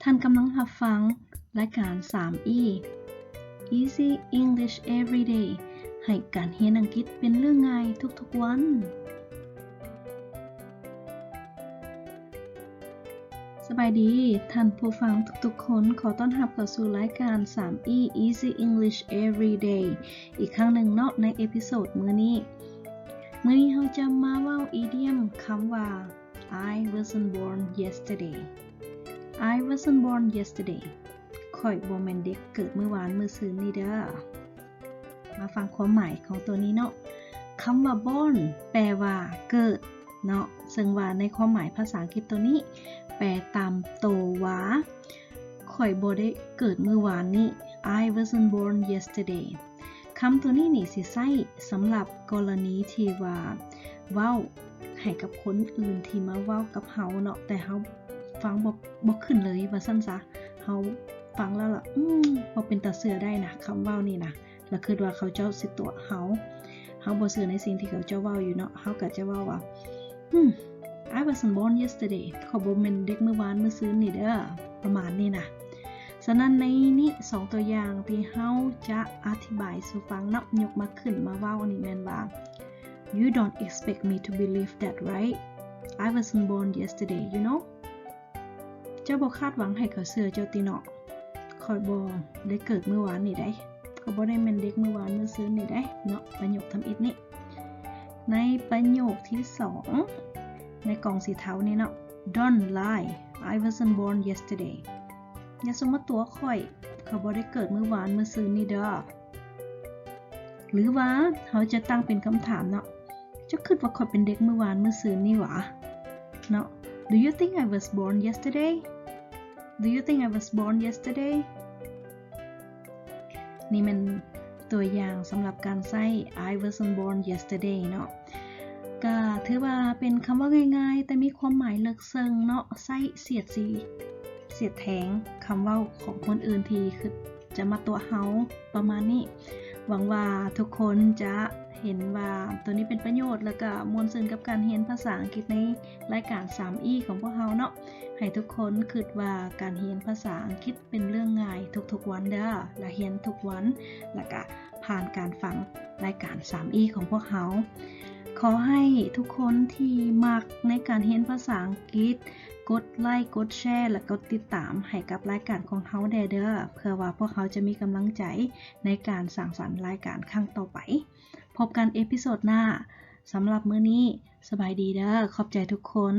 ທ່ານກຳລັງຮັບຟັງລາຍການສາມອີ Easy English Everyday ໃຫ້ການຮຽນອັງກິດເປັນເລື່ອງງ່າຍທຸກໆວັນ. ສະບາຍດີທ່ານຜູ້ຟັງທຸກໆຄົນ, ຂໍຕ້ອນຮັບເຂົ້າສູ່ລາຍການສາມອີ Easy English Everyday ອີກຄັ້ງໜຶ່ງເນາະ ໃນເອພິໂສດມື້ນີ້. ມື້ນີ້ເຮົາຈະມາເວົ້າອີດຽມຄຳວ່າ I wasn't born yesterday. I wasn't born yesterday. ຂ້ອຍບໍ່ແມ່ນເດັກເກີດມື້ວານມື້ຊືນນີ້ເດີ້. ມາຟັງຄວາມໝາຍຂອງຕົວນີ້ເນາະ. ຄຳວ່າ born ແປວ່າເກີດເນາະ, ເຊິ່ງວ່າໃນຄວາມໝາຍພາສາອັງກິດຕົວນີ້ ແປຕາມໂຕວ່າ ຂ້ອຍບໍ່ໄດ້ເກີດມື້ວານນີ້. I wasn't born yesterday. ຄຳຕົວນີ້ນີ້ຊິໃຊ້ສຳລັບກໍລະນີທີ່ວ່າເວົ້າໃຫ້ກັບຄົນອື່ນທີ່ມາເວົ້າກັບເຮົາເນາະ, ແຕ່ເຮົາຟັງບໍ່ ບໍ່ຂຶ້ນເລີຍວ່າຊັ້ນຊະ. ເຮົາຟັງແລ້ວລະ ອືມ ບໍ່ເປັນຕາເຊື່ອໄດ້ນະ ຄຳເວົ້ານີ້ນະ, ລະຄິດວ່າເຂົາເຈົ້າຊິຕົວະເຮົາ. ເຮົາບໍ່ເຊື່ອໃນສິ່ງທີ່ເຂົາເຈົ້າເວົ້າຢູ່ເນາະ, ເຮົາກໍຈະເວົ້າວ່າ ອືມ I wasn't born yesterday. ຂ້ອຍບໍ່ແມ່ນເດັກມື້ວານມື້ຊືນນີ້ເດີ້, ປະມານນີ້ນະ. ສະນັ້ນໃນນີ້ສອງຕົວຢ່າງທີ່ເຮົາຈະອະທິບາຍສູ່ຟັງເນາະ, ຍົກມາຂຶ້ນມາເວົ້ານີ້ແມ່ນວ່າ You don't expect me to believe that, right? I wasn't born yesterday, you know. ເຈົ້າບໍ່ຄາດຫວັງໃຫ້ຂ້ອຍເຊື່ອເຈົ້າຕິເນາະ. ຂ້ອຍບໍ່ໄດ້ເກີດມື້ວານນີ້ໃດ໋. ຂ້ອຍບໍ່ໄດ້ແມ່ນເດັກມື້ວານມື້ຊືນນີ້ໃດ໋ເນາະ. ປະໂຫຍກທຳອິດນີ້. ໃນປະໂຫຍກທີສອງ ໃນກ່ອງສີເທົານີ້ເນາະ. Don't lie. I wasn't born yesterday. ຢ່າສູ່ມາຕົວະຂ້ອຍ. ຂ້ອຍບໍ່ໄດ້ເກີດມື້ວານມື້ຊືນນີ້ເດີ້. ຫຼືວ່າເຮົາຈະຕັ້ງເປັນຄຳຖາມເນາະ, ເຈົ້າຄິດວ່າຂ້ອຍເປັນເດັກມື້ວານມື້ຊືນນີ້ຫວາ? ເນາະ. Do you think I was born yesterday? Do you think I was born yesterday? ນີ້ແມ່ນຕົວຢ່າງສຳລັບການໃຊ້ I wasn't born yesterday ເນາະ. ກະຖືວ່າເປັນຄຳເວົ້າງ່າຍໆ ແຕ່ມີຄວາມໝາຍເລິກເຊິ່ງເນາະ, ໃຊ້ສຽດສີສຽດແທງຄຳເວົ້າຂອງຄົນອື່ນທີ່ຄິດຈະມາຕົວະເຮົາ ປະມານນີ້. ຫວັງວ່າທຸກຄົນຈະເຫັນວ່າໂຕນີ້ເປັນປະໂຫຍດ ແລ້ວກະມ່ວນຊື່ນກັບການຮຽນພາສາອັງກິດໃນລາຍການສາມອີຂອງພວກເຮົາເນາະ. ໃຫ້ທຸກຄົນຄິດວ່າການຮຽນພາສາອັງກິດ ເປັນເລື່ອງງ່າຍທຸກໆວັນເດີ້ ລະຮຽນທຸກວັນ ລະກະຜ່ານການຟັງລາຍການສາມອີຂອງພວກເຮົາ. ຂໍໃຫ້ທຸກຄົນທີ່ມັກໃນການຮຽນພາສາອັງກິດ ກົດໄລ, ກົດແຊ ລະກົດຕິດຕາມໃຫ້ກັບລາຍການຂອງເຮົາແດ່ເດີ້ ເພື່ອວ່າພວກເຮົາຈະມີກຳລັງໃຈໃນການສ້າງສັນລາຍການຄັ້ງຕໍ່ໄປ. ພົບກັນເອພິໂສດໜ້າ. ສຳລັບມື້ນີ້ ສະບາຍດີເດີ້. ຂອບໃຈທຸກຄົນ.